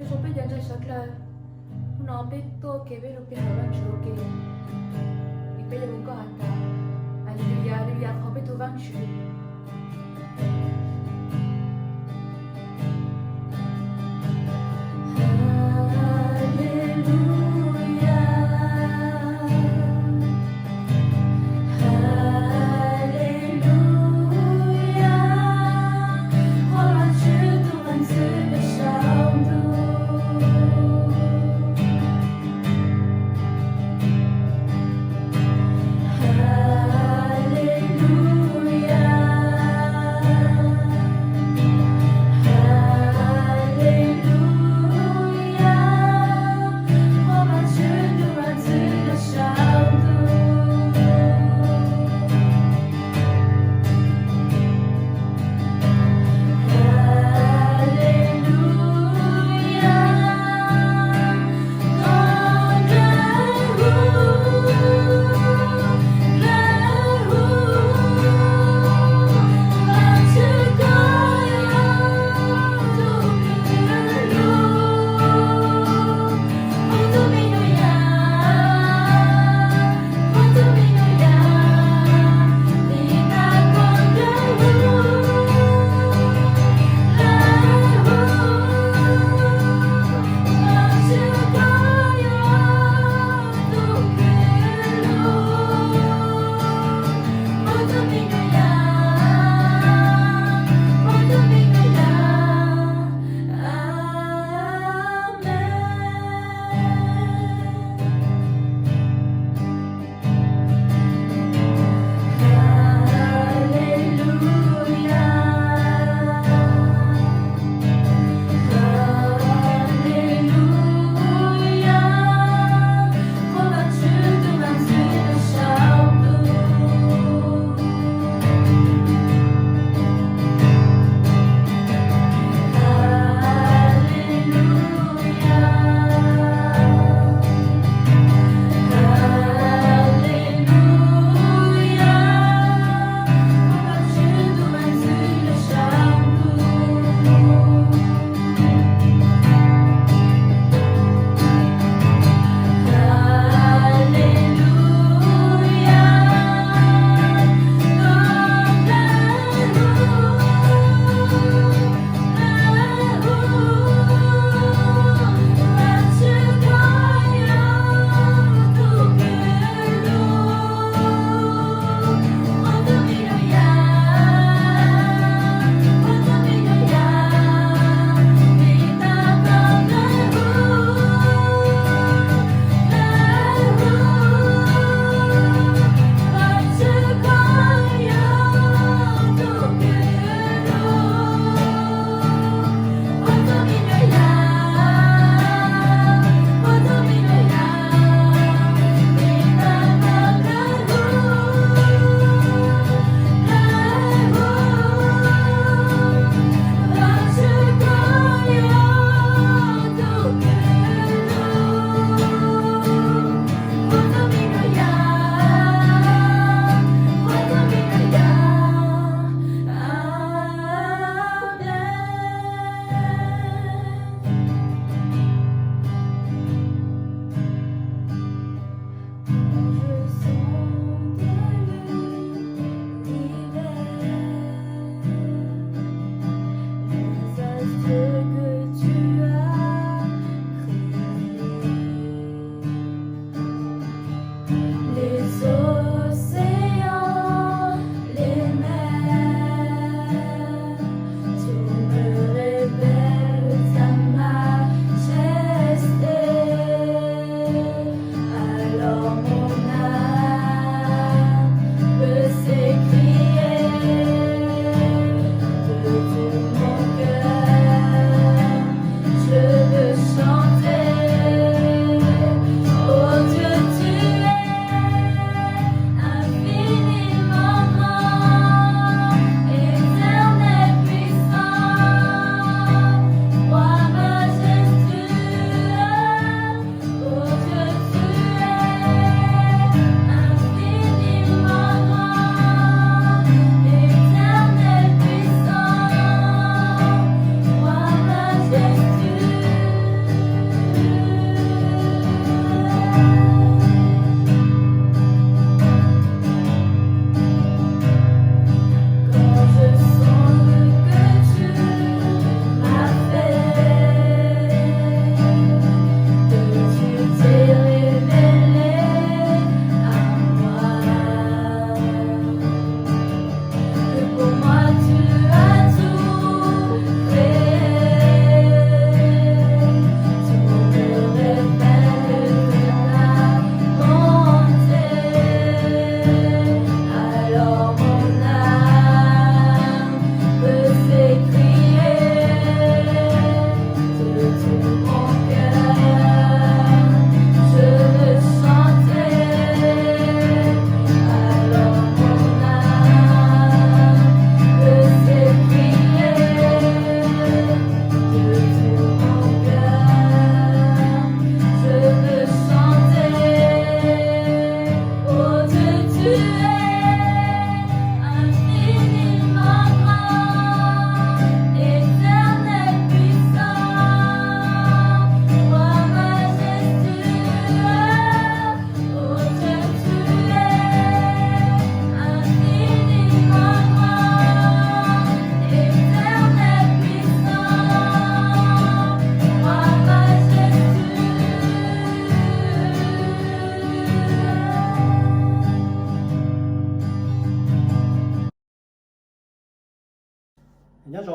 Ua tsaug peb cov ntseeg sawv dlawg, hnub no peb tuaj ua ke peb lug pe hawm Vaajtswv ua ke, es peb yuav hu nkauj has tas: Aleluyas, aleluyas, qhuas peb tug Vaajtswv.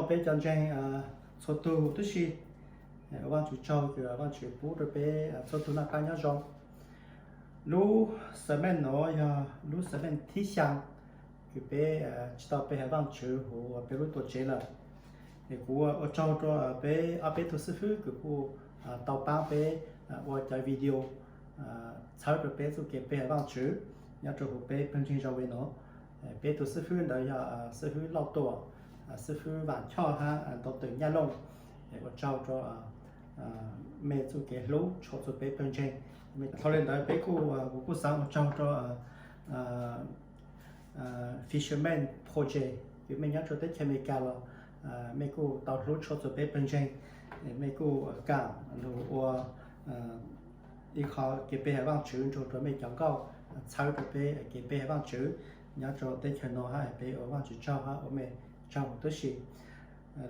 Peb cov ntseeg txhua tug tib si, Vaajtswv tsaug kws Vaajtswv pub rua peb txhua tug noj qab nyob zoo. Lub xav meej nuav yog lub xav meej thib xyaa kws peb tsi tau pe hawm Vaajtswv huv peb lub tuam tsev lawm. Es kuv ua tsaug rua peb ob peb tug xib fwb kws kuj tau paab peb ua cov video txhawb rua peb txuj kev pe hawm Vaajtswv nyob rua huv peb pawg ntseeg Zau Ve nuav. Peb tug xib fwb ntawd yog xib fwb Lauj Tuam, xib fwb Vaam Choj hab Doctor Nyaj Looj. Es ua tsaug rua mej txuj kev hlub tshua txug peb pawg ntseeg. Dhau le ntawd peb kuj, kuv kuj xaav ua tsaug rua Fisherman Project kws mej nyob rua teb chaws Amelikas los mej kuj tau hlub tshua txug peb pawg ntseeg. Mej kuj kaam lug ua ib qho kev pe hawm Vaajtswv nrug rua mej cov nkauj txhawb rua peb kev pe hawm Vaajtswv nyob rua teb chaws nuav hab peb ua Vaajtswv tsaug hab ua mej tsaug tib si.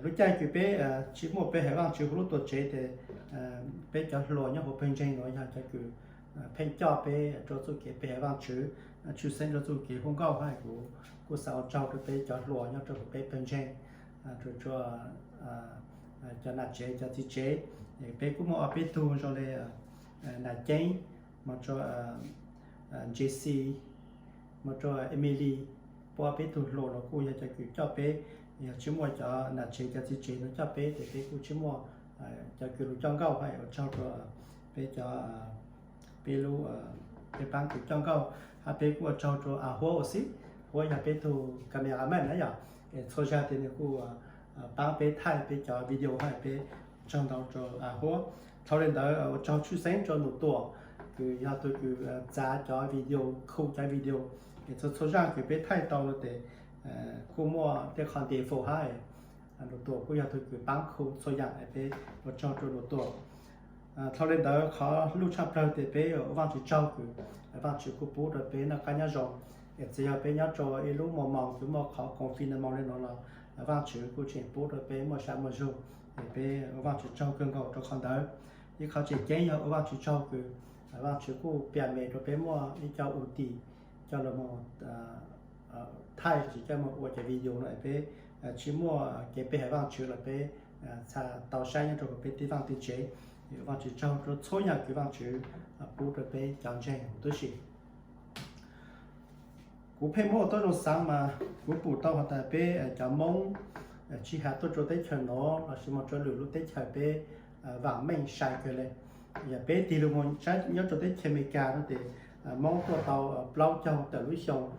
Lub caij kws peb tsi muaj pe hawm Vaajtswv huv lub tuam tsev tes peb cov hluas nyob huv pawg ntseeg nuav yog cov kws pheej coj peb rua txuj kev pe hawm Vaajtswv, tshwj xeeb rua txuj kev hu nkauj hab kuv kuj xaav ua tsaug rua peb cov hluas nyob rua huv peb pawg ntseeg, rua, rua cov nam tsev cov txiv tsev. Peb kuj muaj ob peb tug zoo le Nam Ceeb, moog rua Jesse, moog rua Emily, puab ob peb tug hluas los kuj yog cov kws coj peb. Yog tsi muaj cov nam tsev cov txiv tsev nuav coj peb tes peb kuj tsi muaj cov kws lug coj nkauj hab ua tsaug rua peb cov, peb lub, peb paab kws coj nkauj. Hab peb kuj ua tsaug rua A Huab ua xib, Huab yog peb tug cameraman na yom, es txhua zag tes nwg kuj paab peb thaij peb cov video hab peb tsaug ntau rua A Huab. Dhau le ntawd ua tsaug tshwj xeeb rua Num Tuam kws yog tug kws txav cov video, khu cov video, es txhua txhua zaj kws peb thaij tau no tes kuj muaj tej qho ntev fau hab Num Tuam kuj yog tug kws paab khu txhua yaam es peb ua tsaug rua Num Tuam. Dhau le ntawd qhov luj tshaj plawg tes peb ua Vaajtswv tsaug kws Vaajtswv kuj pub rua peb noj qab nyob zoo. Es txawm yog peb nyob rua ib lub moos moos kws muaj qhov confinement le nuav los Vaajtswv kuj tseem pub rua peb muaj sab muaj zug, es peb ua Vaajtswv tsaug kawg nkaus rua qhov ntawd. Ib qhov tseem ceeb yog ua Vaajtswv tsaug kws Vaajtswv kuj piam meem rua peb muaj ib co u tim coj lug moog thaij lossis coj moog ua cov video no es peb tsi muaj kev pe hawm Vaajtswv los peb txhaj tau saib nyob rua peb tej vaaj tej tsev. Ua Vaajtswv tsaug rua txhua yaam kws Vaajtswv pub rua peb cov ntseeg huv tib si. Kuv pheej muab ua tuab zoo xaav mas kuv pum tau has tas peb cov Moob tsi has tuaj rua teb chaws nuav lossis moog rua lwm lub teb chaws peb vaam meej sai kawg le. Yog peb tig lug moog saib nyob rua teb chaws Amelikas no tes Moob tuaj tau plaub caug tawm lub xyoo.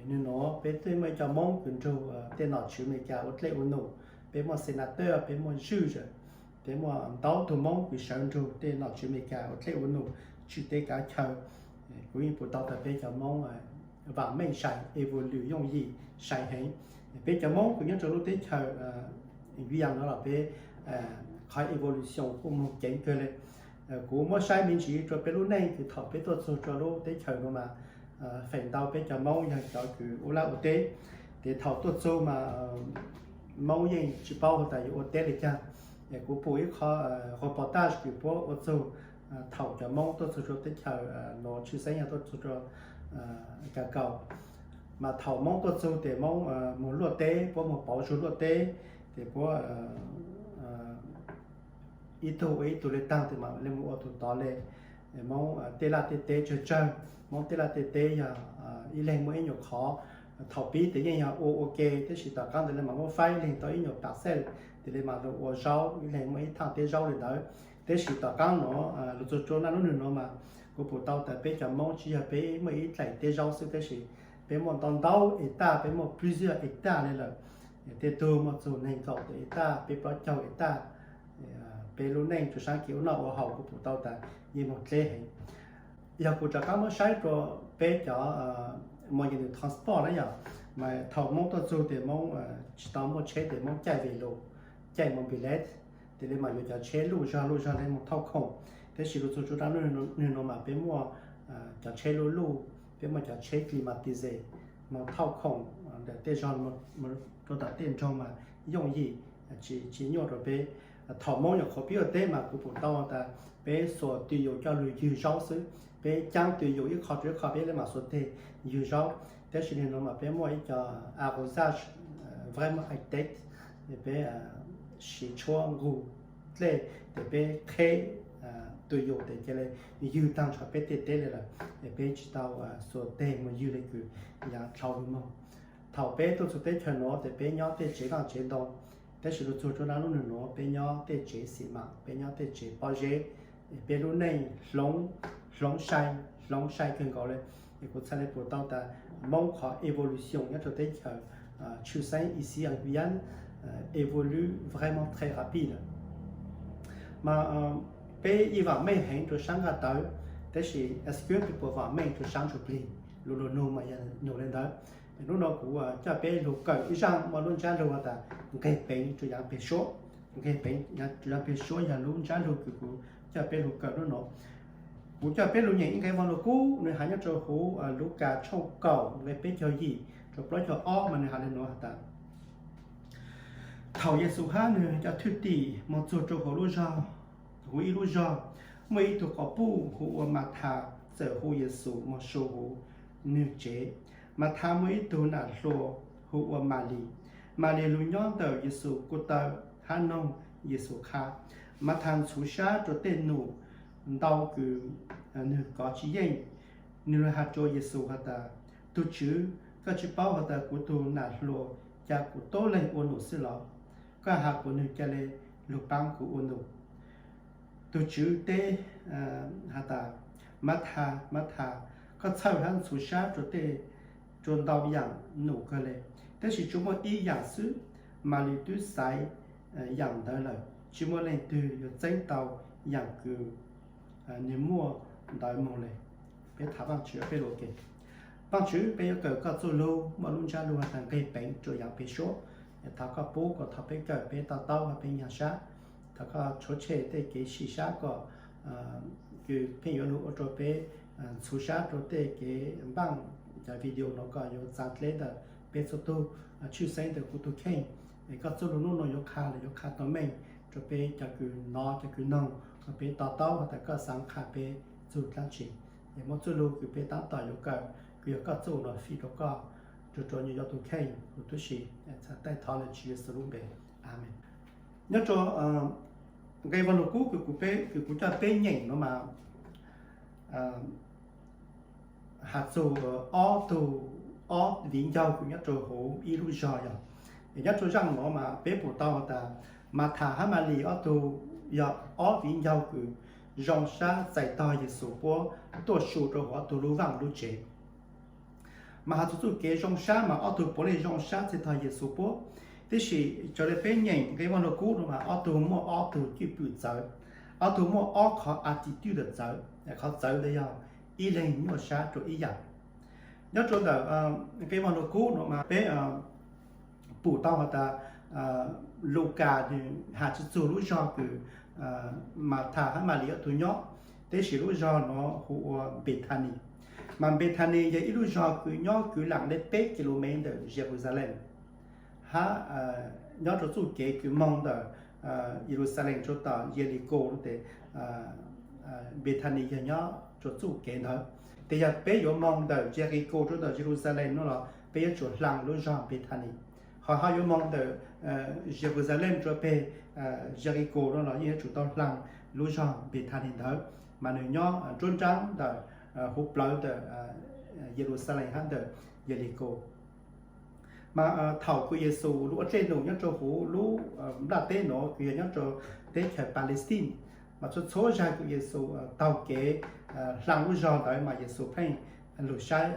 Nwg nuav peb twb muaj ib co Moob kws nrug tej nom tswv Amelikas ua dlej ua num, peb muaj senator, peb muaj zwj zawm, peb muaj ntau tug Moob kws sawv nrug tej nom tswv Amelikas ua dlej ua num, tswj teb kav chaw. Kuv yeej pum tau tas peb cov Moob vaam meej sai, evolve yooj yim sai heev. Peb cov Moob kws nyob rua lub teb chaws Viaj Yam no los peb qhov evolution kuj moog ceev kawg le. Kuv muab saib me ntsis rua peb lub neej kws thaum peb tuaj txug rua lub teb chaws nuav mas feem ntau peb cov Moob yog cov kws ua laj ua teb. Tes thaum tuaj txug mas Moob yeej tsi paub has tas yuav ua teb le caag. Kuv pum ib qho reportage kws puab ua txug thaum cov Moob tuaj txug rua teb chaws nuav, tshwj xeeb yog tuaj txug rua Kaus Kaus, mas thaum Moob tuaj txug tes Moob moog luaj teb, puab moog pauv zug luaj teb, tes puab ib tug ua ib tug le taag tes mam le moog ua tug tod le. Moob tej laj tej teb tsawg tsawg, Moob tej laj tej teb yog ib leeg muaj ib nyuas qhov. Thaum pib tes yeej yog ua ua ke, tab sis tom qaab ntawd le mam muab faib ib leeg tau ib nyuas parcel, tes le mam lug ua zaub, ib leeg muaj ib thaaj teb zaub le ntawd. Tab sis tom qaab nuav lug txug rua naj lub nwg nuav mas kuv pum tau tas peb cov Moob tsi yog peb muaj ib dlaim teb zaub xwb, tab sis peb muaj ntau ntau hecta, peb muaj plusieurs hecta le lawm. Tej tug muaj txug neeg kaum tawm hecta, peb plaub caug hecta. Peb lub neej rua saab kev ua noj ua haus kuv pum tau tas yeej moog dleb heev. Yog kuv rov qaab muab saib rua peb cov moyens de transport na yom, mas thaum Moob tuaj txug tes Moob tsi tau muaj tsheb tes Moob caij velo, caij mobilette, tes le mam yuav cov tsheb luj zog luj zog le moog thauj khoom. Tab sis lug txug rua naj lub nwg nuav mas peb muaj cov tsheb luj luj, peb muaj cov tsheb climatisé, moog thauj khoom ntawm tej zog rua tom tej nroog mas yooj yim, tsi nyuaj rua peb. Thaum Moob nyuam qhuav pib ua teb mas kuv pum tau tas peb xuas tws yus coj lug ywg zaub xwb, peb caab tws yus ib qho rua ib qho peb le mam xuas teg ywg zaub. Tab sis nwg nuav mas peb muaj ib co arrosage vraiment high tech, peb siv tshuab nqug dlej, ces peb qheb tus yus ces cia li ywg tag nrho peb tej teb li lawm, es peb tsis tau xuas teg mus ywg li kws yaav dlhau lug moog. Thaum peb tuaj txug teb chaws nuav ces peb nyob tej tsev vaj tsev ntoo, tab sis lug txug rua naj lub nub nuav peb nyob tej tsev xi maam, peb nyob tej tsev pob zeb, peb lub neej hloov, hloov sai, hloov sai kawg nkaus le. Es kuv txhaj le pum tau tas Moob qhov évolution nyob rua teb chaws tshwj xeeb ici en Guyane évolue vraiment très rapide. Mas peb ib vaam meej heev rua saab nqaj tawv, tab sis es kws peb puas vaam meej rua saab ntsuj plig? Lug lug nug mas yog nug le ntawd. Hnub no kuv coj peb lug kawm ib zaaj muaj lub ntsab lug has tas nqeg peev rua yaav peg suab. Nqeg peev rua yaav peg suab yog lub ntsab lug kws kuv coj peb lug kawm hnub no. Kuv coj peb lug nyeem ib nqe Vaaj Lug Kub, nwg has nyob rua huv Lukas tshooj kaum nqe peb caug yim rua plaub caug ob mas nwg has le nuav has tas, thaum Yexus hab nwg cov thwj tim moog txug rua huv lub zog, huv ib lub zog, muaj ib tug quas puj hu ua Mathas txawm hu Yexus moog su huv nwg tsev. Mathas muaj ib tug nam hluas hu ua Malis. Malis lug nyob ntawm Yexus kuj taw hab noog Yexus qha. Mathas ntxhuv sab rua tej num ntau kws nwg kov tsis yeej. Nwg lug has rua Yexus has tas, Tug Tswv, koj tsi paub has tas kuv tug nam hluas ca kuv tuab leeg ua num xwb los? Koj has kuas nwg ca le lug paab kuv ua num. Tug Tswv teb has tas, Mathas, Mathas, koj txhawj hab ntxhuv sab rua tej, rua ntau yaam num kawg le, tab sis tsuas muaj ib yaam xwb. Malis twb xaiv yaam ntawd lawm, tsi muaj leej twg yuav txeeb tau yaam kws nwg muaj ntawd moog le. Peb tham Vaajtswv, peb lug ua ke. Vaajtswv, peb yuav kawm koj txuj lug muaj lub ntsab lug has tas nqeg peev rua yaav peg suab. Thov koj pub kom thaum peb kawm peb to taub hab peb nyaag sab. Thov koj rhuav tshem tej kev sim sab kom kws pheej yuav lug ua rua peb ntxhuv sab rua tej kev npaaj cov video nuav kom yuav txav dleb ntawm peb txhua tug, tshwj xeeb ntawm kuv tug kheej. Es koj txuj lug nub nuav yuav qha los yuav qha tau meej rua peb cov kws nov cov kws noog, kom peb to taub has tas koj xaav qha peb txug dlaab tsi. Es muaj txuj lug kws peb taab tom yuav kawm kws yog koj txuj nuav fij rua koj, rua rua nyuas yog tug kheej huv tub si. Txhaj taij thov le Tswv Yexus lub npe, Amees. Nyob rua nqe Vaaj Lug Kub kws kuv coj peb nyeem nuav mas has txug ob tug, ob viv ncaus kws nyob rua huv ib lub zog yog. Es nyob rua zaaj nuav mas peb pum tau has tas Mathas hab Malis ob tug yog ob viv ncaus kws zoo sab txais tog Yexus puab tuaj su rua huv ob tug lub vaaj lub tsev. Mas has txug txuj kev zoo sab mas ob tug puav leej zoo sab txais tog Yexus puab. Tab sis raws le peb nyeem nqe Vaaj Lug Kub nuav mas ob tug muaj ob tug cwj pwm txawv, ob tug muaj ob qhov attitude txawv, qhov txawv ntawd yog ib leeg nyuaj sab rua ib yaam. Nyob rua ntawm nqe Vaaj Lug Kub nuav mas peb pum tau has tas Lukas nwg has tsi txug lub zog kws Mathas hab Malis ob tug nyob, tab sis lub zog nuav hu ua Npethanis. Mas Npethanis yog ib lub zog kws nyob kwv lam le peb kilomev ntawm Yeluxalees, hab nyob rua txuj kev kws moog ntawm Yeluxalees rua tom Yelikos tes Npethanis yog nyob rua txuj kev ntawd. Tes yog peb yuav moog ntawm Yelikos rua tom Yeluxalees nuav los peb yuav tsum hlaas lub zog Npethanis. Ho ho yuav moog ntawm Yeluxalees rua peg Yelikos nuav los yeej yuav tsum tau hlaas lub zog Npethanis ntawd, mas nwg nyob nruab nraab ntawm, huv plawv ntawm Yeluxalees hab ntawm Yelikos. Mas thaum kws Yexus lug ua dlej num nyob rua huv lub nplaj teb nuav kws yog nyob rua teb chaws Palestine, mas txhua txhua zag kws Yexus taug kev hlaas lub zog ntawd mas Yexus pheej lug saib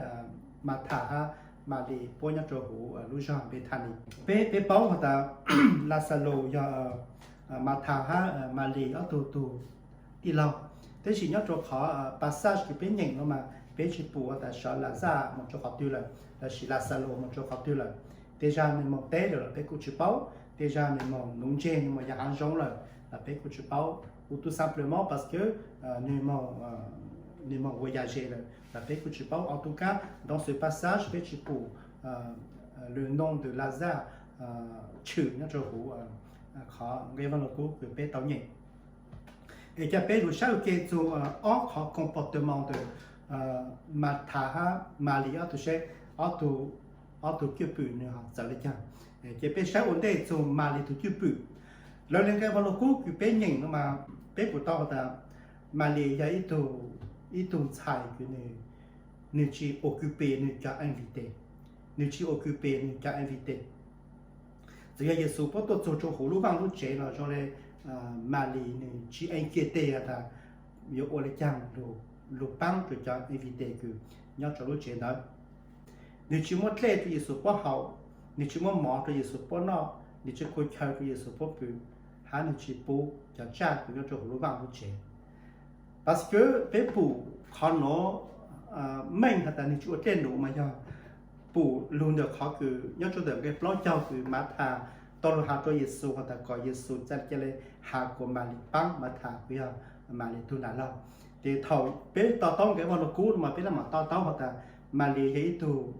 Mathas hab Malis puab nyob rua huv lub zog Npethanis. Peb, peb paub has tas Laxalus yog Mathas hab Malis ob tug tug tij laug. Tab sis nyob rua qhov passage kws peb nyeem nuav mas peb tsi pum has tas sawv Laxas moog rua qhov twg lawm, lossis Laxalus moog rua qhov twg lawm. Tej zag nwg moog teb lawm los peb kuj tsi paub, tej zag nwg moog nuv ntseg, nwg moog ya haav zoov lawm los peb kuj tsi paub. Ou tout simplement parce que nwg moog voyager lawm los peb kuj tsi paub. En tout cas, dans ce passage peb tsi pum le nom de Lazare tshwm nyob rua huv qhov nqe Vaaj Lug Kub kws peb tau nyeem. Es ca peb lug saib ua ke txug ob qhov comportement ntawm Mathas hab Malis ob tug seb ob tug, ob tug cwj pwm nwg ho txawv le caag. Ces peb saib ua ntej txug Malis tug cwj pwm. Lawv le nqe Vaaj Lug Kub kws peb nyeem no mas peb pum tau tas Malis yog ib tug ntxhais kws nwg tsi ua kws pes nwg cov invite, nwg tsi ua kws pes nwg cov invite. Txawm yog Yexus puab tuaj txug rua huv lub vaaj lub tsev los zoo le Malis nwg tsi inquiéter has tas yuav ua le caag lug paab rua cov invite kws nyob rua lub tsev ntawd. Nwg tsi muab dlej rua Yexus puab haus, nwg tsi muab mov rua Yexus puab noj, nwg tsi khu chaw rua Yexus puab pw, hab nwg tsi pub cov tsaj kws nyob rua huv lub vaaj lub tsev. Parce que peb pum qhov nuav meej has tas nwg tsi ua dlej num mas yog pum lug ntawm qhov kws nyob rua ntawm nqe plaub caug kws Mathas tau lug has rua Yexus has tas kom Yexus ca le has kuas Malis paab Mathas kws yog Malis tug nam laug. Ces thaum peb to taub nqe Vaaj Lug Kub no mas peb lam mam to taub has tas Malis yog ib tug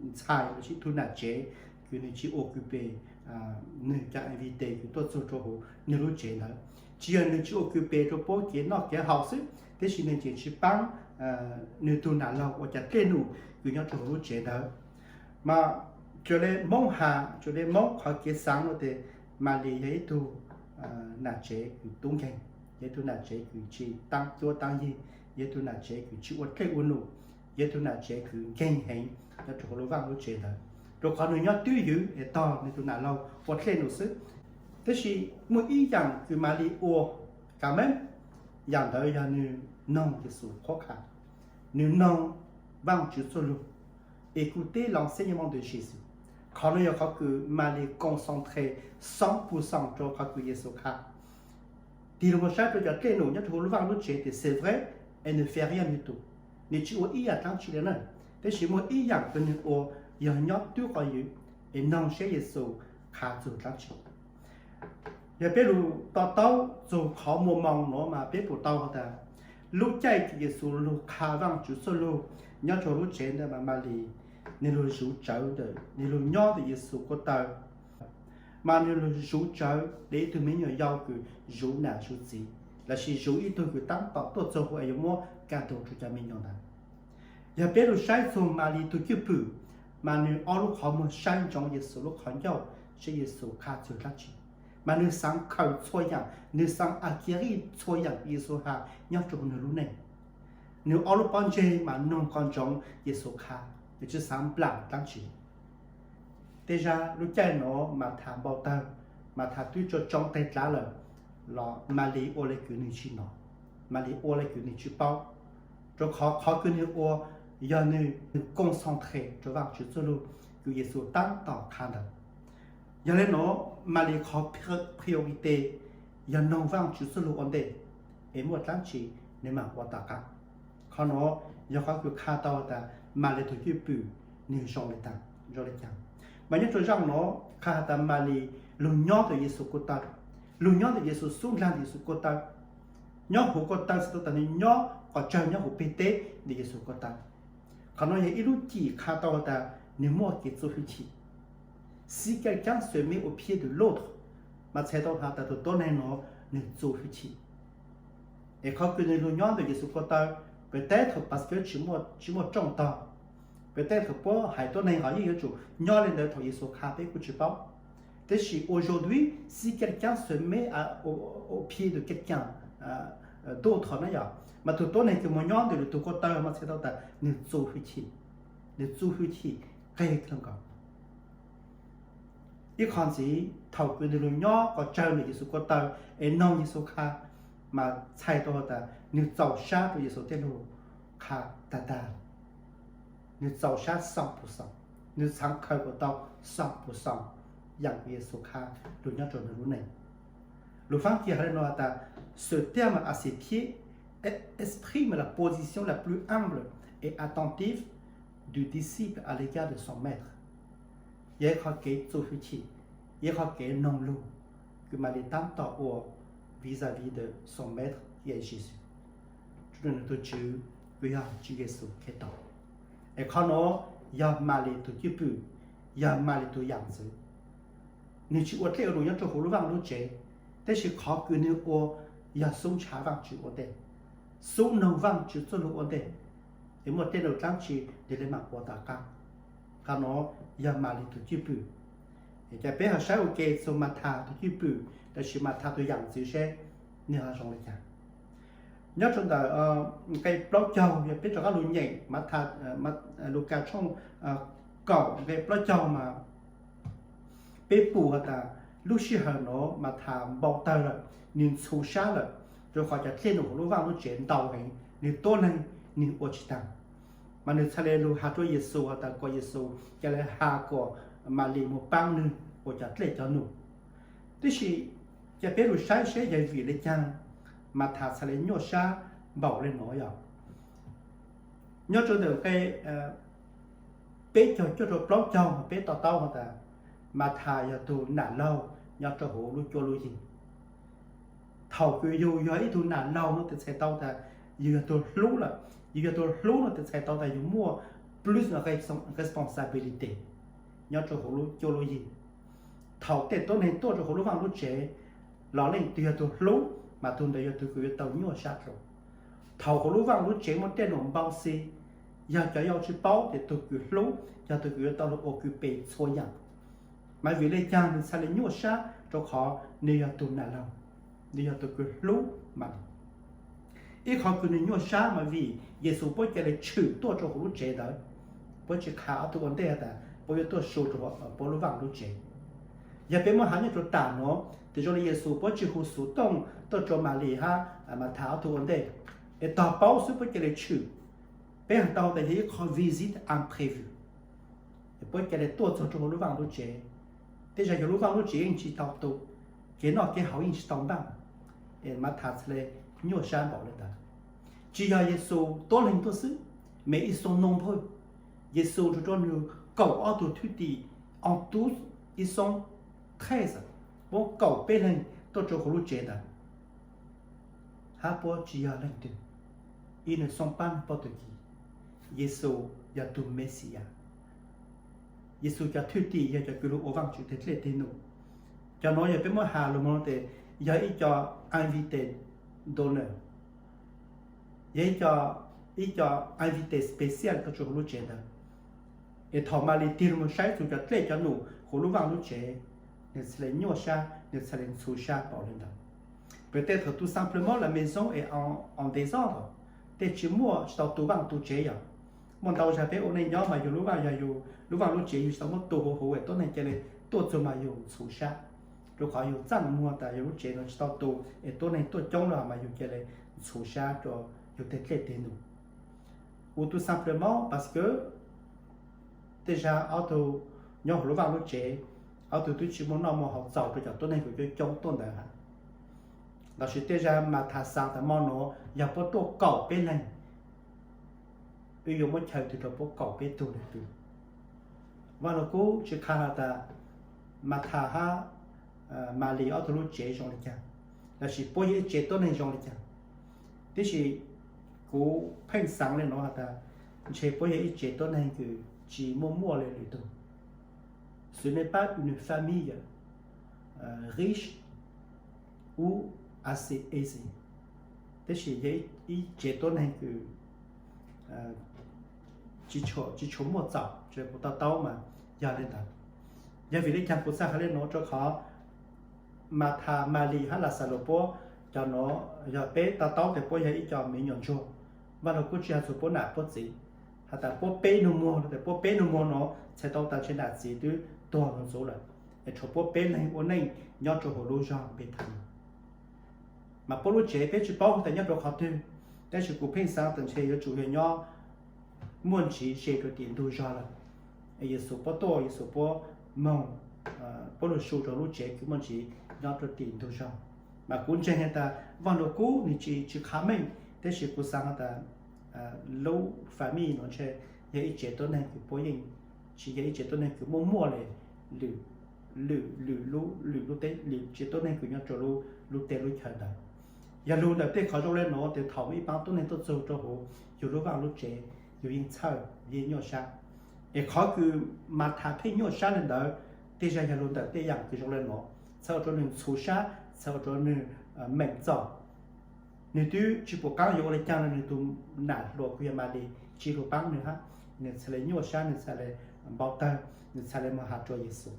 ntxhais lossis ib tug nam tsev kws nwg tsi ua kws pes nwg cov invite kws tuaj txug rua huv nwg lub tsev ntawd. Tsi yog nwg tsi ua kws pes rua puab kev noj kev haus xwb, tab sis nwg tseem tsi paab nwg tug nam laug ua cov dlej num kws nyob rua huv lub tsev ntawd. Mas raws le Moob has, raws le Moob qhov kev xaav nuav tes Malis yog ib tug nam tsev kws tub nkeeg, yog ib tug nam tsev kws tsi taab cuab taab yig, yog ib tug nam tsev kws tsi ua dlej ua num, yog ib tug nam tsev kws nkeeg heev nyob rua huv lub vaaj lub tsev ntawd, rua qhov nwg nyob twb ywv es tog nwg tug nam laug ua dlej num xwb. Tab sis muaj ib yaam kws Malis ua, quand même, yaam ntawd yog nwg noog Yexus qhuab qha, nwg noog Vaajtswv txuj lug, écouter l'enseignement de Jésus. Qhov nuav yog qhov kws Malis concentrate cent pour cent rua qhov kws Yexus qha. Tig lug moog saib rua cov dlej num nyob rua huv lub vaaj lub tsev tes c'est vrai, elle ne fait rien du tout, nwg tsi ua ib yaam dlaab tsi le na. Tab sis muaj ib yaam kws nwg ua yog nyob twb qhov ywv es noog saib Yexus qha txug dlaab tsi. Yog peb lug to taub txug qhov muaj moo nuav mas peb pum tau has tas lub caij kws Yexus lug qha Vaajtswv txuj lug nyob rua lub tsev ntawd mas Malis nwg lug zuv tsawv ntawm, nwg lug nyob ntawm Yexus ko taw, mas nwg lug zuv tsawv le ib tug me nyuam yau kws zuv nam zuv txiv, lossis zuv ib tug kws taab tom tuaj txug huv es yuav muab ka tug rua cov me nyuam ntawd. Yog peb lug saib txug Malis tug cwj pwm, mas nwg ob lub qhov muag saib ntsoov Yexus lub qhov ncauj, saib Yexus qha txug dlaab tsi, mas nwg xaav khaws txhua yaam, nwg xaav acquérir txhua yaam Yexus has nyob rua nwg lub neej. Nwg ob lub pob ntseg mas noog qhov ntsoov Yexus qha, nwg tsi xaav nplaam dlaab tsi. Tej zag lub caij nuav Mathas npau tawg, Mathas twb tsua tsoo teg dlav lawm, los Malis ua le kws nwg tsi nov, Malis ua le kws nwg tsi paub, rua qhov qhov kws nwg ua yog nwg concentrate rua Vaajtswv txuj lug kws Yexus taab tom qha ntawd. Yog le nuav Malis qhov priority yog noog Vaajtswv txuj lug ua ntej, es muaj dlaab tsi nwg maam ua tom qaab. Qhov nuav yog qhov kws qha tau tas Malis tug cwj pwm nwg zoo le taag zoo le caag. Mas nyob rua zaaj nuav qha has tas Malis lug nyob ntawm Yexus ko taw, lug nyob ntawm Yexus, xub ndlaag ntawm Yexus ko taw, nyob huv ko taw txhais tau tas nwg nyob quas tsawg nyob huv peg teb ntawm Yexus ko taw. Qhov nuav yog ib lub cim qha tau has tas nwg muaj kev txuj fwj chim. Si quelqu'un se met au pied de l'autre, mas txhais tau has tas tug tuab neeg nuav nwg txuj fwj chim. Es qhov kws nwg lug nyob ntawm Yexus ko taw, peut-être parce que tsi muaj rooj tog, peut-être puab haiv tuab neeg hov yeej yuav tsum nyob le ntawd thaum Yexus qha peb kuj tsi paub. Tab sis aujourd'hui, si quelqu'un se met au pied de quelqu'un d'autre na yog, mas tug tuab neeg kws moog nyob ntawm lwm tug ko taw mas txhais tau tas nwg txuj fwj chim, nwg txuj fwj chim qeg kawg nkaus. Ib qho ntxiv, thaum kws nwg lug nyob quas tsawg ntawm Yexus ko taw es noog Yexus qha, mas txhais tau has tas nwg txaus sab rua Yexus tej lug qha tag tag. Nwg txaus sab cent pour cent, nwg xaav khaws kuas tau cent pour cent yaam kws Yexus qha lug nyob rua nwg lub neej. Lus Faab Kis has le nuav tas, ce terme à ses pieds exprime la position la plus humble et attentive du disciple à l'égard de son maître. Yog ib qho kev txuj fwj chim, yog ib qho kev noog lug kws Malis taab tom ua vis-à-vis de son maître qui est Jésus, rua nwg tug Tswv kws yog Tswv Yexus Khetos. Es qhov nuav yog Malis tug cwj pwm, yog Malis tug yaam ntxwv. Nwg tsi ua dlej ua num nyob rua huv lub vaaj lub tsev, tab sis qhov kws nwg ua yog xub ntshaw Vaajtswv ua ntej, xub noog Vaajtswv txuj lug ua ntej, es muaj tej lug dlaab tsi nwg le maam ua tom qaab. Qhov nuav yog Malis tug cwj pwm. Ces peb ho saib ua ke txug Mathas tus cwj pwm lossis Mathas tus yam ntxwv seb nws ho zoo li cas. Nyob rau ntawm nqe plaub caug, yog peb rov qab lug nyeem Mathas, Lukas tshooj kaum nqe plaub caug mas peb pum has tas lub sij hawm nuav Mathas npau tawg lawm, nws ntxhuv sab lawm, rua qhov cov dlej num huv lub vaaj lub tsev ntau heev, nws tuab neeg nws ua tsis taag. Mas nws txhad le lug has rua Yexus has tas kom Yexus ca le has kom Malis moog paab nwg ua cov dlej cov num. Tab sis ca peb lug saib seb yog vim le caag Mathas txhad le nyuaj sab npaum le nuav yog. Nyob rau ntawm nqe peb caug cuaj rua plaub caug peb to taub has tas Mathas yog tug nam laug nyob rau huv lub cuab lub yig. Thaum kws yug yog ib tug nam laug no tes txhais tau tas yug yog tug hlub lawm, yug yog tug hlub no tes txhais tau tas yug muaj plus responsabilité nyob rau huv lub cuab lub yig. Thaum tej tuab neeg tuaj rau huv lub vaaj lub tsev los leej twg yog tug hlub mas tug ntawd yog tug kws yuav tau nyuaj sab dlua. Thaum huv lub vaaj lub tsev muaj tej num npau xi, yog cov yau tsis paub tes tug kws hlub yog tug kws yuav tau lug ua kws pes txhua yaam. Mas vim le caag nws txhad le nyuaj sab? Rua qhov nws yog tug nam laug, nws yog tug kws hlub Malis. Ib qhov kws nws nyuaj sab mas vim Yexus puab ca le tshwm tuaj rua huv lub tsev ntawd, puab tsis qha ob tug ua ntej has tas puab yuav tuaj su rua puab lub vaaj lub tsev. Yog peb muab has nyob rua tam nuav tes zoo le Yexus puab tsis hu xuv tooj tuaj rua Malis hab Mathas ob tug ua ntej, es tog paub xwb puab ca le tshwm. Peb has tau tas yog ib qho visite imprévu, puab ca le tuaj txug rua huv lub vaaj lub tsev. Tej zag yug lub vaaj lub tsev yeej tsis tau tu, kev noj kev haus yeej tsis tau npaaj, es Mathas txhad le nyuaj sab npaum le ntawd. Tsis yog Yexus tuab leeg tuaj xwb, mais ils sont nombreux. Yexus nrug rua nws kaum ob tug thwj tim, en tout ils sont treize, puab kaum peb leeg tuaj rua huv lub tsev ntawd. Hab puab tsis yog leej twg, ils ne sont pas n'importe qui. Yexus yog tug Mexiyas. Yexus cov thwj tim yog cov kws lug ua Vaajtswv tej dlej tej num. Cov nuav yog peb muab has lug moog tes yog ib co invité d'honneur, yog ib co invité spécial tuaj rua huv lub tsev ntawd. Es thaum Malis tig lug moog saib txug cov dlej cov num huv lub vaaj lub tsev, nws txhad le nyuaj sab, nws txhad le ntxhuv sab npaum le ntawd. Peut-être tout simplement la maison est en désordre, tej tsis muaj, tsis tau tu vaaj tu tsev yog. Muaj ntau zag peb ua neej nyob mas yug lub vaaj, yog yug lub vaaj lub tsev yug tsis tau muab tu huv huv es tuab neeg ca le tuaj txug mas yug ntxhuv sab, rua qhov yug txaaj muag tas yug lub tsev nuav tsis tau tu es tuab neeg tuaj coob lug mas yug ca le ntxhuv sab rua yug tej dlej tej num. Ou tout simplement parce que tej zag ob tug nyob huv lub vaaj lub tsev, ob tug twb tsis muaj noj muaj haus txaus rua cov tuab neeg kws coob coob tuaj ntawd hab. Lossis tej zag Mathas xaav tas mo nuav yog puab tuaj kaum peb leeg, wb yuav muab chaw twg rua puab kaum peb tug leej twg. Vaaj Lug Kub tsis qha has tas Mathas hab Malis ob tug lub tsev zoo le caag, lossis puab yog ib tsev tuab neeg zoo le caag. Tiam sis kuv pheej xaav le nuav has tas ntshe puab yog ib tsev tuab neeg kws tsis muaj muaj le lwm tug. Ce n'est pas une famille riche ou assez aisée, tab sis yog ib tsev tuab neeg kws tsis tshua muaj txaus, tsis kuv to taub mas yog le ntawd. Yog vim le caag kuv txhaj has le nuav? Rua qhov Mathas, Malis hab Laxalus puab cov nuav yog peb to taub tes puab yog ib co me nyuam ntsuag. Vaaj Lug Kub tsis has txug puab nam puab txiv, has tas puab peb nug muag, tes puab peb nug muag nuav txhais tau tas ntshe nam txiv twb tuag lug ntxuv lawm, es tshuav puab peb leeg ua neej nyob rua huv lub zog Npethanis. Mas puab lub tsev peb tsis paub tas nyob rua qhov twg, tab sis kuv pheej xaav tas ntshe yuav tsum yog nyob muaj ntsis ze rua tim ntug zog lawm. Yexus puab tuaj, Yexus puab moog, puab lug su rua lub tsev kws muaj ntsis nyob rua tim ntug zog. Mas kuv ntseeg has tas Vaaj Lug Kub nwg tsis, tsis qha meej, tab sis kuv xaav has tas lub family nuav ntshe yog ib tsev tuab neeg kws puab yeej tsis yog ib tsev tuab neeg kws muaj muaj le lwm, lwm, lwm lub, lwm lub teb, lwm tsev tuab neeg kws nyob rua lub teb lub chaw ntawd. Yog lug ntawm tej qhov zoo le nuav tes thaum ib paab tuab neeg tuaj txug rua huv yug lub vaaj lub tsev, yug yeej txhawj, yeej nyuaj sab. Es qhov kws Mathas pheej nyuaj sab le ntawd, tej zag yog lug ntawm tej yaam kws zoo le nuav txhad ua rua nwg ntxhuv sab, txhad ua rua nwg meem txom. Nwg twb tsis pum qaab yuav ua le caag le nwg tug nam hluas kws yog Malis tsis lug paab nwg hab, nwg txhad le nyuaj sab, nwg txhad le npau tawg, nwg txhad le moog has rua Yexus.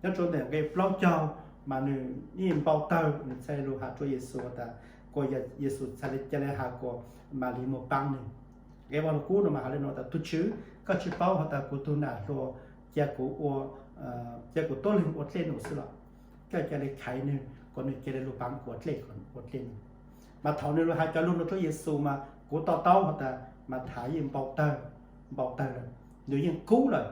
Nyob rau ntawm nqe plaub caug mas nws yeej npau tawg, nws txhais lus has rau Yexus tas, kuas Yexus txhais li ca le has kuas Malis mus paab nws. Nqe Vaaj Lug Kub no mas has le nuav tas, Tug Tswv, koj tsi paub has tas kuv tug nam hluas ca kuv ua, ca kuv tuab leeg ua dlej num xwb los? Koj ca le khaiv nwg kuas nwg ca le lug paab kuv ua dlej, ua dlej num. Mas thaum nws lug has cov lug nuav rau Yexus mas kuv to taub has tas Mathas yeej npau tawg, npau tawg lawm, nws yeej kub lawm,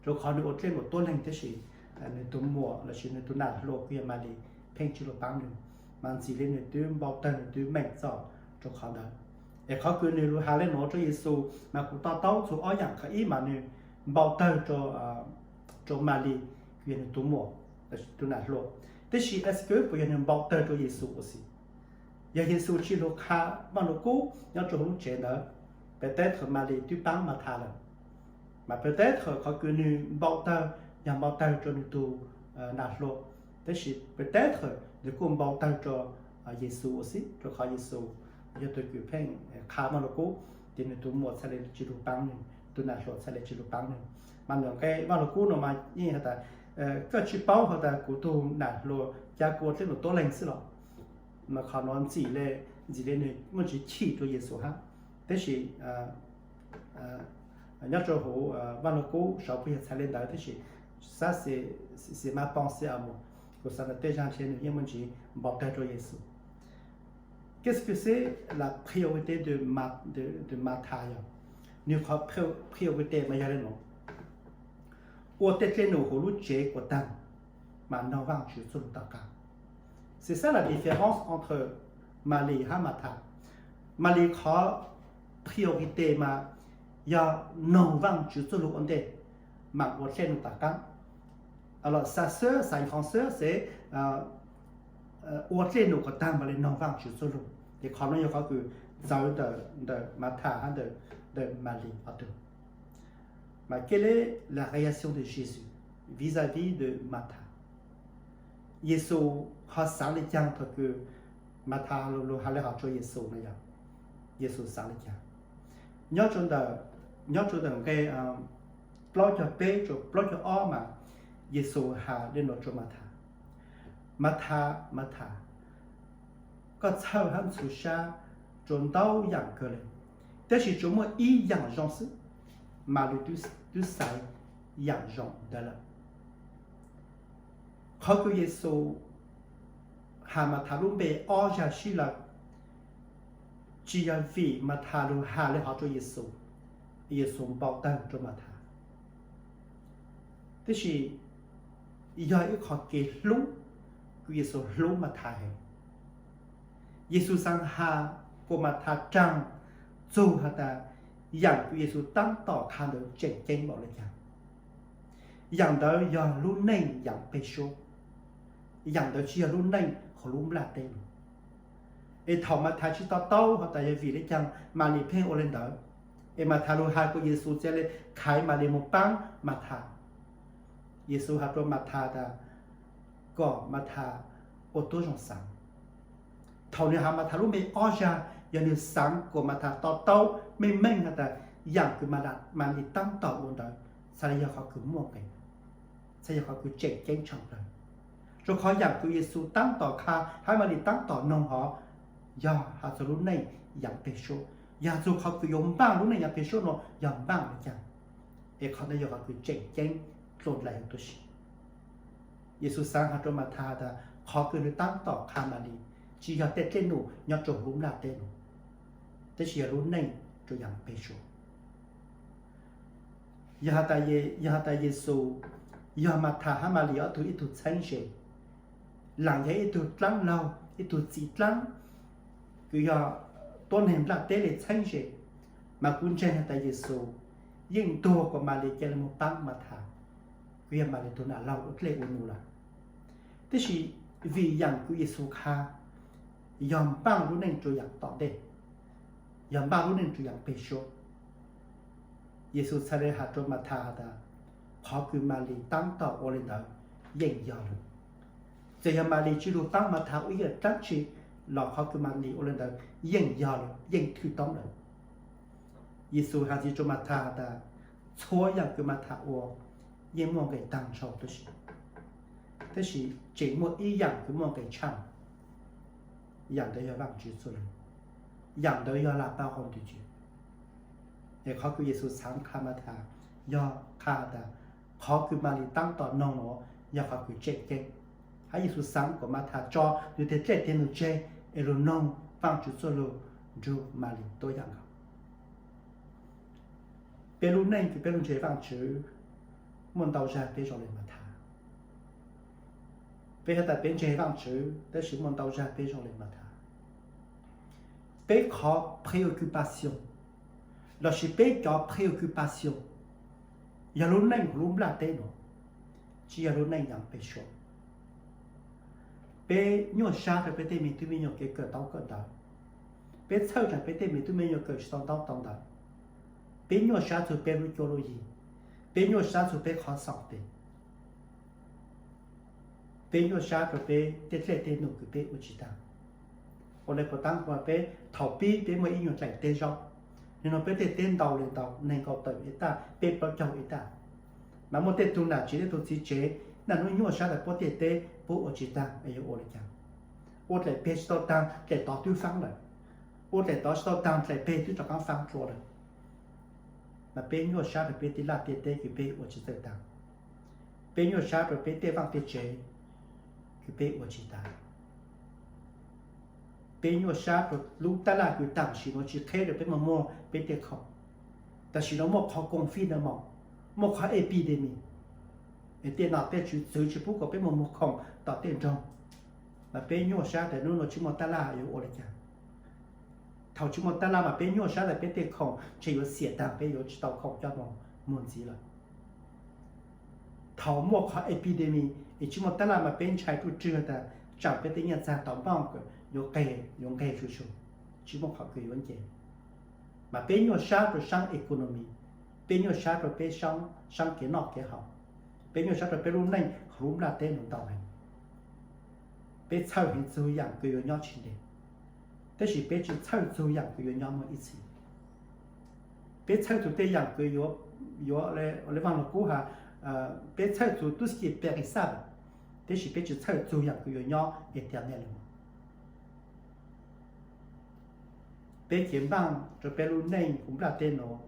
rua qhov nws ua dlej num tuab leeg tab sis nws tug muam lossis nws tug nam hluas kws yog Malis pheej tsi lug paab nws, mas ntxim le nws twb npau tawg, nws twb meej txom rua qhov ntawd. Es qhov kws nws lug has le nuav rua Yexus mas kuv to taub txug ob yaam. Qhov ib mas nws npau tawg rua Malis kws yog nws tug muam, tug nam hluas, tab sis es kws puas yog nws npau tawg rua Yexus ua si? Yog Yexus tsi lug qha Vaaj Lug Kub nyob rua huv lub tsev ntawd, peb teb thaum Malis twb paab Mathas lawm. Mas peb teb thaum qhov kws nws npau tawg yog npau tawg rua nws tug nam hluas, tab sis peb teb thaum nws kuj npau tawg rua Yexus ua si, rua qhov Yexus yog tug kws pheej qha Vaaj Lug Kub, ces nws tug muam txhaj le tsi lug paab nws, tug nam hluas txhaj le tsi lug paab nws. Mas ntawm nqe Vaaj Lug Kub no mas yeej has tas, koj tsi paub has tas kuv tug nam hluas ca kuv ua dlej num tuab leeg xwb los? Mas qhov nuav ntxim le, ntxim le nws muaj ntsis chim rua Yexus hab. Tab sis nyob rua huv Vaaj Lug Kub saud puas yog txhais le ntawd, tab sis xab xis mas poo xis a mus, kuv xaav tas tej zag ntshe nws yeej muaj ntsis npau tawg rua Yexus. Qu'est-ce que c'est la priorité de Ma-, de, de Martha yog? Nws qhov priorité mas yog le nuav, ua tej dlej num huv lub tsev kuas taag mas noog Vaajtswv txuj lug tom qaab. C'est ça la différence entre Malis hab Mathas. Malis qhov priorité mas yog noog Vaajtswv txuj lug ua ntej, maam ua dlej num tom qaab. Alors sa sœ, sa grande sœ, ua dlej num kuas taag mam le noog Vaajtswv txuj lug. Ces qhov nuav yog qhov kws txawv ntawm Mathas hab ntawm Malis ob tug. Mas quelle est la réaction de Jésus vis-à-vis de Martha? Yexus ho xaav le caag thaum kws Mathas lug has le hov rua Yexus no yog Yexus xaav le caag? Nyob rua ntawm, nyob rua ntawm nqe plaub caug peb rua plaub caug ob mas Yexus has le nuav rua Mathas: Mathas, Mathas, koj txhawj hab ntxhuv sab rua ntau yaam kawg le, tab sis tsuas muaj ib yaam zoo xwb. Malis twb xaiv yaam zoo ntawd lawm. Qhov kws Yexus has Mathas lub npe ob zag sib law tsi yog vim Mathas lug has le hov rua Yexus, Yexus npau tawg rua Mathas, tab sis yog ib qho kev hlub kws Yexus hlub Mathas heev. Yexus xaav has kuas Mathas raag txug has tas yaam kws Yexus taab tom qha ntawd tseem ceeb npaum le caag. Yaam ntawd yog lub neej yaav peg suab. Yaam ntawd tsi yog lub neej huv lub nplaj teb lug. Es thaum Mathas tsi to taub has tas yog vim le caag Malis pheej ua le ntawd, es Mathas lug has kuas Yexus ca le khaiv Malis moog paab Mathas. Yexus has rua Mathas tas kom Mathas ua tuab zoo xaav. Thaum nwg has Mathas lub npe ob zag, yog nwg xaav kuas Mathas to taub meej meej has tas yaam kws Malis taab tom ua ntawd txhaj le yog qhov kws muaj nqe, txhaj yog qhov kws tseem ceeb tshaaj plawg. Rua qhov yaam kws Yexus taab tom qha hab Malis taab tom noog hov yog has txug lub neej yaav peg suab, yog has txug qhov kws yuav npaaj lub neej yaav peg suab nuav yog npaaj le caag. Es qhov ntawd yog qhov kws tseem ceeb dlua dlais huv tuab si. Yexus xaav has rua Mathas tas qhov kws nwg taab tom qha Malis tsi yog tej dlej num nyob rua huv lub nplaj teb lug, tab sis yog lub neej rua yaav peg suab. Yog has tas Yexus, yog Mathas hab Malis ob tug ib tug txheeb ze, laam yog ib tug dlaab laug, ib tug txiv dlaab, kws yog tuab neeg nplaj teb le txheeb ze, mas kuv ntseeg has tas Yexus yeej ntuas kuas Malis ca le moog paab Mathas, kws yog Malis tug nam laug ua dlej ua num lawm. Tab sis vim yaam kws Yexus qha yog npaaj lub neej rua yaam tom ntej, yog npaaj lub neej rua yaam peg suab, Yexus txhaj le has rua Mathas has tas qhov kws Malis taab tom ua le ntawd yeej yog lawm. Txawm yog Malis tsi lug paab Mathas ua ib yam dlaab tsi los qhov kws Malis ua le ntawd yeej yog lawm, yeej thwj toob lawm. Yexus has ntxiv rua Mathas has tas txhua yaam kws Mathas ua yeej muaj nqe taag nrho tuab si. Tab sis tseem muaj ib yaam kws muaj nqis tshaaj, yaam ntawd yog Vaajtswv txuj lug, yaam ntawd yog la paj qhov ntws. Es qhov kws Yexus xaav qha Mathas yog qha tas qhov kws Malis taab tom noog nuav yog qhov kws tseem ceeb. Hab Yexus xaav kom Mathas tso nwg tej dlej tej num tseg es lug noog Vaajtswv txuj lug nrug Malis tuab yaam nkaus. Peb lub neej kws peb lug ntseeg Vaajtswv muaj ntau zag peb zoo le Mathas. Peb has tas peb ntseeg Vaajtswv tab sis muaj ntau zag peb zoo le Mathas. Peb qhov préoccupation lossis peb cov préoccupation yog lub neej huv lub nplaj teb nuav, tsi yog lub neej yaav peg suab. Peb nyuaj sab rua peb tej me tub me nyuam kev kawm ntaub kawm ntawv, peb txhawj tsam peb tej me tub me nyuam kawm tsi tau ntaub tau ntawv, peb nyuaj sab txug peb lub cuab lub yig, peb nyuaj sab txug peb qhov xaus tes, peb nyuaj sab rua peb tej dlej tej num kws peb ua tsi taag. Ua le puas taab kuas peb thaum pib peb muaj ib nyuag dlaim teb zaub, nwg nuav peb tej teb ntau le ntau, neeg nkaum tawm ib tag, peb plaub caug ib tag, mas muaj tej tug nam tsev tej tug txiv tsev naj nub nyuaj sab tas puab tej teb puab ua tsi taag es yuav ua le caag. Ua dlaim peg tsi tau taag dlaim tod twb faab lawm, ua dlaim tod tsi tau taag dlaim peg twb rov qaab faab dlua lawm. Mas peb nyuaj sab rua peb tej laj tej teb kws peb ua tsi txawj taag, peb nyuaj sab rua peb tej vaaj tej tsev kws peb ua tsi taag. Peb nyuaj sab rua lub taj laj kws tam sim nuav tsi qheb rua peb moog muag peb tej khoom. Tam sim nuav muaj qhov covid naj moog, muaj qhov epidemic, es tej nom tej tswv txwv tsi pub kom peb moog muag khoom tom tej nroog, mas peb nyuaj sab tas nub nuav tsi muaj taj laj yuav ua le caag. Thaum tsi muaj taj laj mas peb nyuaj sab tas peb tej khoom ntshe yuav xiam taag, peb yuav tsi tau khoom coj moog muag ntxiv lawm. Thaum muaj qhov epidemic es tsi muaj taj laj mas peb ntshai ruj rwg tas tsam peb tej nyiaj txag tom npauj yuav nqeg, yuav nqeg zuj zug, tsi muaj qhov kws yuav nce. Mas peb nyuaj sab rua saab economy, peb nyuaj sab rua peb saab kev noj kev haus, peb nyuaj sab rua peb lub neej huv lub nplaj teb nuav ntau heev. Peb txhawj heev txug yaam kws yuav nyob tsi ntev, tab sis peb tsi txhawj txug yaam kws yuav nyob muaj ib txhis. Peb txhawj txug tej yaam kws yuav, yuav le Vaaj Lug Kub has, peb txhawj txug tout ce qui est périssable, tab sis peb tsi txhawj txug yaam kws yuav nyob éternel le. Peb kev npaaj rua peb lub neej huv nplaj teb nuav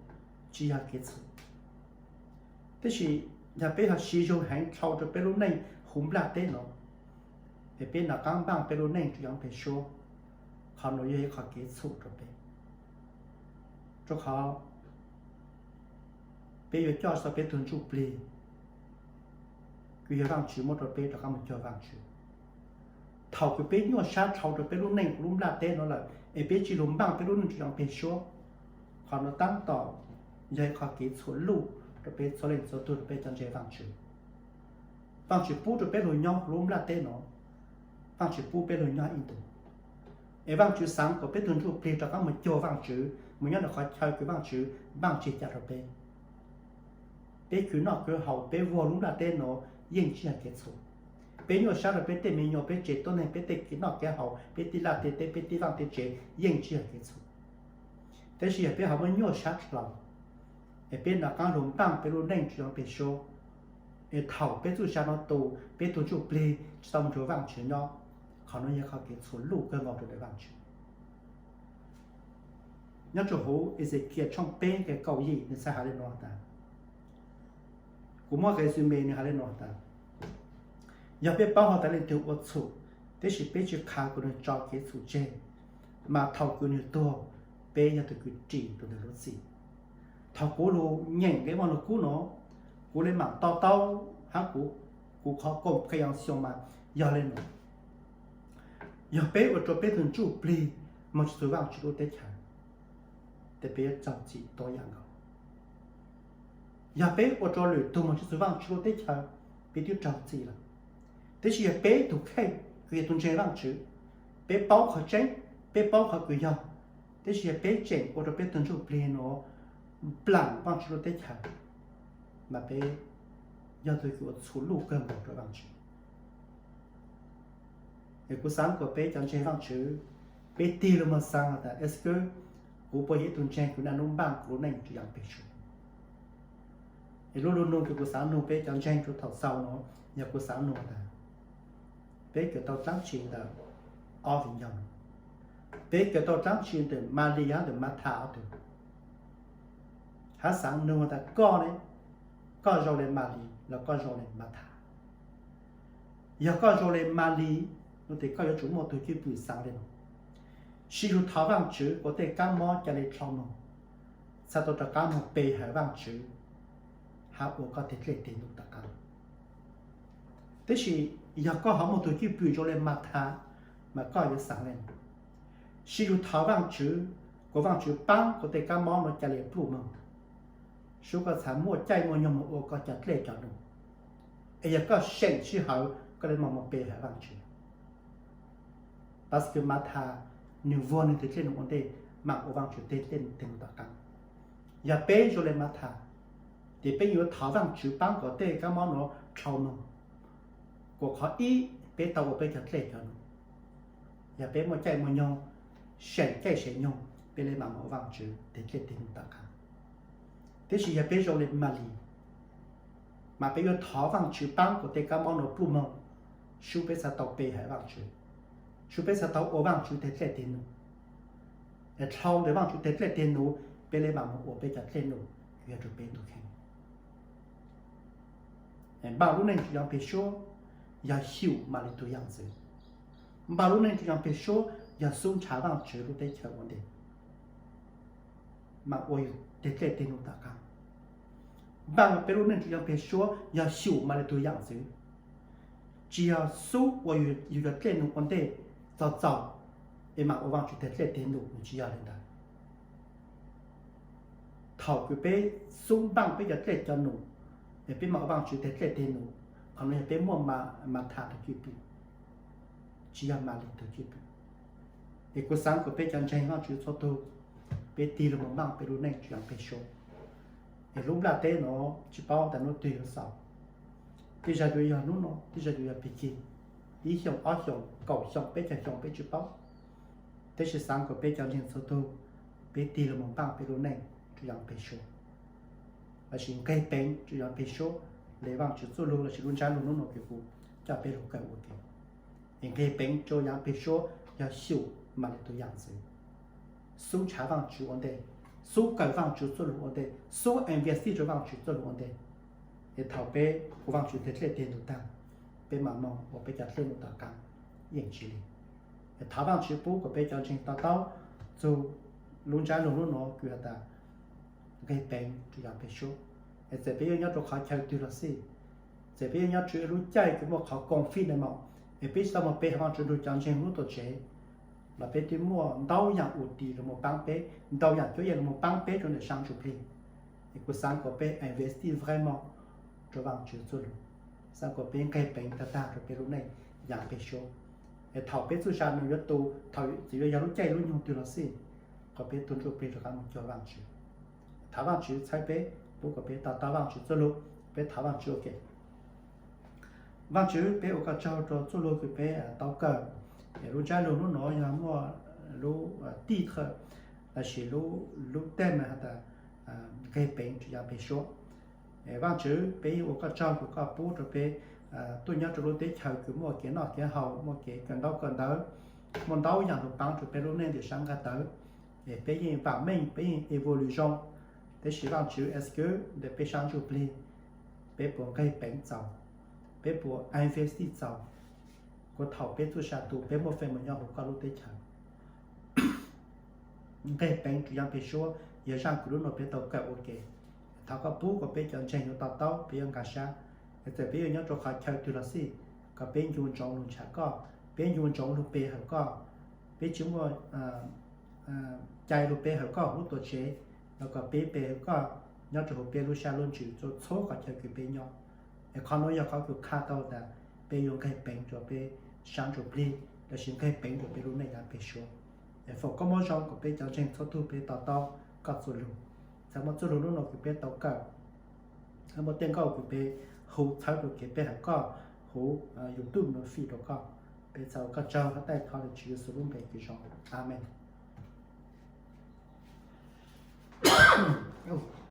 tsi yog kev txhum, tab sis yog peb yog siv zug heev dhau rua peb lub neej huv nplaj teb nuav, es peb nov qaab npaaj peb lub neej rua yav peg suab, qhov nuav yog ib qhov kev txhum rua peb. Rua qhov peb yuav coj tau peb tug ntsuj plig kws yog Vaajtswv muab rua peb rov qaab moog cuag Vaajtswv. Thaum kws peb nyuaj sab dhau rua peb lub neej huv lub nplaj teb nuav lawm es peb tsi lug npaaj peb lub neej rua yav peg suab, qhov nuav taab tom yog ib qhov kev txhum luj rua peb txhua leej txhua tug rua peb cov ntseeg Vaajtswv. Vaajtswv pub rua peb lug nyob huv lub nplaj teb nuav, Vaajtswv pub peb lug nyob ib ntus, es Vaajtswv xaav kom peb tug ntsuj plig rov qaab moog cuag Vaajtswv, moog nyob ntawm qhov chaw kws Vaajtswv npaaj tseg ca rua peb. Peb khwv noj khwv haus, peb vuag lub nplaj teb nuav yeej tsi yog kev txhum. Peb nyuaj sab rua peb tej me nyuam, peb tsev tuab neeg, peb tej kev noj kev haus, peb tej laj tej teb, peb tej vaaj tej tsev yeej tsi yog kev txhum. Tab sis yog peb ho muab nyuaj sab dlhau, es peb nov qaab lug npaaj peb lub neej rua yav peg suab, es thaum peb txuj sa nuav tu, peb tug ntsuj plig tsi tau moog cuag Vaajtswv nyob, qhov nuav yog qhov kev txhum luj kawg nkaus rua ntawm Vaajtswv. Nyob rua huv Ezekiel tshooj peb nqe kaum yim nwg txhaj has le nuav tas, kuv muab resume nwg has le nuav tas, yog peb paub has tas leej twg ua txhum, tab sis peb tsi qha kuas nwg tso kev txhum tseg, mas thaum kws nwg tuag, peb yog tug kws rim rua nwg lub txim. Thaum kuv lug nyeem nqe Vaaj Lug Kub nuav, kuv le maam to taub hab kuv, kuv qhov compréhension mas yog le nuav. Yog peb ua rua peb tug ntsuj plig moog tsi txug Vaajtswv lub teb chaws, tes peb yuav raug txim tuab yaam nkaus. Yog peb ua rua lwm tug moog tsi txug Vaajtswv lub teb chaws, peb twb raug txim lawm. Tab sis yog peb tug kheej kws yog tug ntseeg Vaajtswv, peb paub qhov tseeb, peb paub qhov kws yog, tab sis yog peb tseem ua rua peb tug ntsuj plig nuav nplaam Vaajtswv lub teb chaws, mas peb yog tug kws ua txhum luj kawg nkaus rua Vaajtswv. Es kuv xaav kuas peb cov ntseeg Vaajtswv, peb tig lug moog xaav tas, es kuv puas yog ib tug ntseeg kws naj nub npaaj kuv lub neej rua yav peg suab? Es lub lug nug kws kuv xaav nug peb cov ntseeg rua thaum xaus nuav yog kuv xaav nug tas, Peb kawm tau dlaab tsi ntawm ob viv ncaus? Peb kawm tau dlaab tsi ntawm Malis hab ntawm Mathas ob tug? Hab xaav nug tas koj ne, koj zoo le Malis los koj zoo le Mathas? Yog koj zoo le Malis, nug tes koj yuav tsum muaj tug cwj pwm xaav le nuav: Sib zug thov Vaajtswv ua tej kaab mob ca le dlhau moog, txhad tau rov qaab moog pe hawm Vaajtswv, hab ua koj teg dlej teg num tom qaab. Tab sis yog koj ho muaj tug cwj pwm zoo le Mathas, mas koj yuav xaav le: Sib zug thov Vaajtswv, kuas Vaajtswv paab kuas tej kaab mob nuav ca le pluj moog, sub koj txhad muaj caij muaj nyoog moog ua koj cov dlej cov num. Es yog koj seem sib hawm, koj le moog moog pe hawm Vaajtswv. Tab sis Mathas nwg vuag nwg teg dlej num ua ntej, maam ua Vaajtswv teg dlej teg num tom qaab. Yog peb zoo le Mathas, ces peb yuav thov Vaajtswv paab kuas tej kaab mob nuav dlhau moog, kuas qhov ib, peb tau ua peb cov dlej cov num. Yog peb muaj caij muaj nyoog, seem caij seem nyoog, peb le maam moog ua Vaajtswv teg dlej teg num tom qaab. Tab sis yog peb zoo le Malis, mas peb yuav thov Vaajtswv paab kuas tej kaab mob nuav pluj moog, sub peb txhad tau pe hawm Vaajtswv, sub peb txhad tau ua Vaajtswv teg dlej teg num. Es dlhau ntawm Vaajtswv teg dlej teg num, peb le maam moog ua peb cov dlej num yog rua peb tug kheej. Npaaj lub neej tsi yaam peg suab yog xyum Malis tug yaam ntxwv. Npaaj lub neej tsi yaam peg suab yog xub ntshav Vaajtswv lub teb chaws ua ntej, maam ua yug teg dlej teg num tom qaab. Npaaj peb lub neej tsi yaam peg suab yog xyum Malis tug yaam ntxwv, tsi yog xub ua yug cov dlej num ua ntej txog txaus, es maam ua Vaajtswv teg dlej teg num, nws tsi yog le ntawd. Thaum kws peb xub npaaj peb cov dlej cov num, es peb maam ua Vaajtswv teg dlej teg num, qhov nuav yog peb muaj Mathas tug cwj pwm, tsi yog Malis tug cwj pwm. Es kuv xaav kuas peb cov ntseeg Vaajtswv txhua tug, peb tig lug moog npaaj peb lub neej tsi yaam peg suab. Es lub nplaj teb nuav tsi paub tas nub twg yuav xaus, tej zag yuav yog nub nuav, tej zag yuav yog pig kig, ib xyoos ob xyoos kaum xyoo peb caug xyoo peb tsi paub. Tab sis xaav kuas peb cov ntseeg txhua tug, peb tig lug moog npaaj peb lub neej tsi yaam peg suab, lossis nqeg peev tsi yaam peg suab le Vaajtswv txuj lug lossis lub ntsab lug nub nuav kws kuv coj peb lug kawm ua ke. Es nqeg peev tsi yaam peg suab yog xyum Malis tug yaam ntxwv, xub ntshav Vaajtswv ua ntej, xub kawm Vaajtswv txuj lug ua ntej, xub invest rua Vaajtswv txuj lug ua ntej. Es thaum peb ua Vaajtswv teg dlej teg num taag, peb maam moog ua peb cov dlej num tom qaab yeej tsi le. Es thov Vaajtswv pub kuas peb cov ntseeg to taub txug lub ntsab lug nub nuav kws has tas nqeg peev tsi yaam peg suab. Es txawm peb yuav nyob rua qhov chaw twg los xij, txawm peb yuav nyob rua lub caij kws muaj qhov koob fij le moog, es peb tsi tau moog pe hawm Vaajtswv nrug cov ntseeg lub tuam tsev, los peb twb muaj ntau yaam ua tis lug moog paab peb, ntau yaam cuab yeej lug moog paab peb rua ntawm saab ntsuj plig. Es kuv xaav kuas peb invest vim moog rua Vaajtswv txuj lug, xaav kuas peb nqeg peev tag tag rua peb lub neej yaam peg suab. Es thaum peb txuj sa num yuav tu, thaum txawm yuav yog lub caij lub nyoog twg los xij, kuas peb tug ntsuj plig rov qaab moog cuag Vaajtswv. Thov Vaajtswv txhawb peb, pub kuas peb to taub Vaajtswv txuj lug. Peb thov Vaajtswv ua ke. Vaajtswv, peb ua koj tsaug rua txuj lug kws peb tau kawm. Es lub ntsab lug nub nuav yog muaj lub tij thawm, lossis lub, lub tej mas has tas nqeg peev tsi yaam peg suab. Es Vaajtswv, peb yeej ua koj tsaug kws koj pub rua peb tuaj nyob rua lub teb chaws kws muaj kev noj kev haus, muaj kev kawm ntaub kawm ntawv, muaj ntau yaam lug paab rua peb lub neej ntawm sab nqaj tawv. Es peb yeej vaam meej, peb yeej evolve zoo. Tab sis Vaajtswv, es kws ntawm peb saab ntsuj plig, peb puas nqeg peev txaus? Peb puas invest txaus? Kuas thaum peb txuj sa tu peb muaj feem moog nyob huv koj lub teb chaws. Nqeg peev tsi yaam peg suab yog zaaj kws lub nuav peb tau kawm ua ke. Thov koj pub kuas peb cov ntseeg yuav to taub, peb yuav nkaag sab. Es txawm peb yuav nyob rua qhov chaw twg los xij, kom peb ncu ntsoov lug ntshaw koj, peb ncu ntsoov lug pe hawm koj, peb tsi muaj cai lug pe hawm koj huv lub tuam tsev, los kom peb pe hawm koj nyob rua huv peb lub sab lub ntsws txhua qhov chaw kws peb nyob. Es qhov nuav yog qhov kws qha tau tas peb yuav nqeg peev rua peb saab ntsuj plig, lossis nqeg peev rua peb lub neej yaam peg suab. Es foom koob moov zoo kuas peb cov ntseeg txhua tug peb to taub koj txuj lug. Txhad muaj txuj lug nub nuav kws peb tau kawm, txhad muaj tej nkauj kws peb hu txhawb rua kev pe hawm koj huv YouTube nuav fij rua koj. Peb txhad ua koj tsaug hab taij thov rua Tswv Yexus lub npe kws zoo. Amees.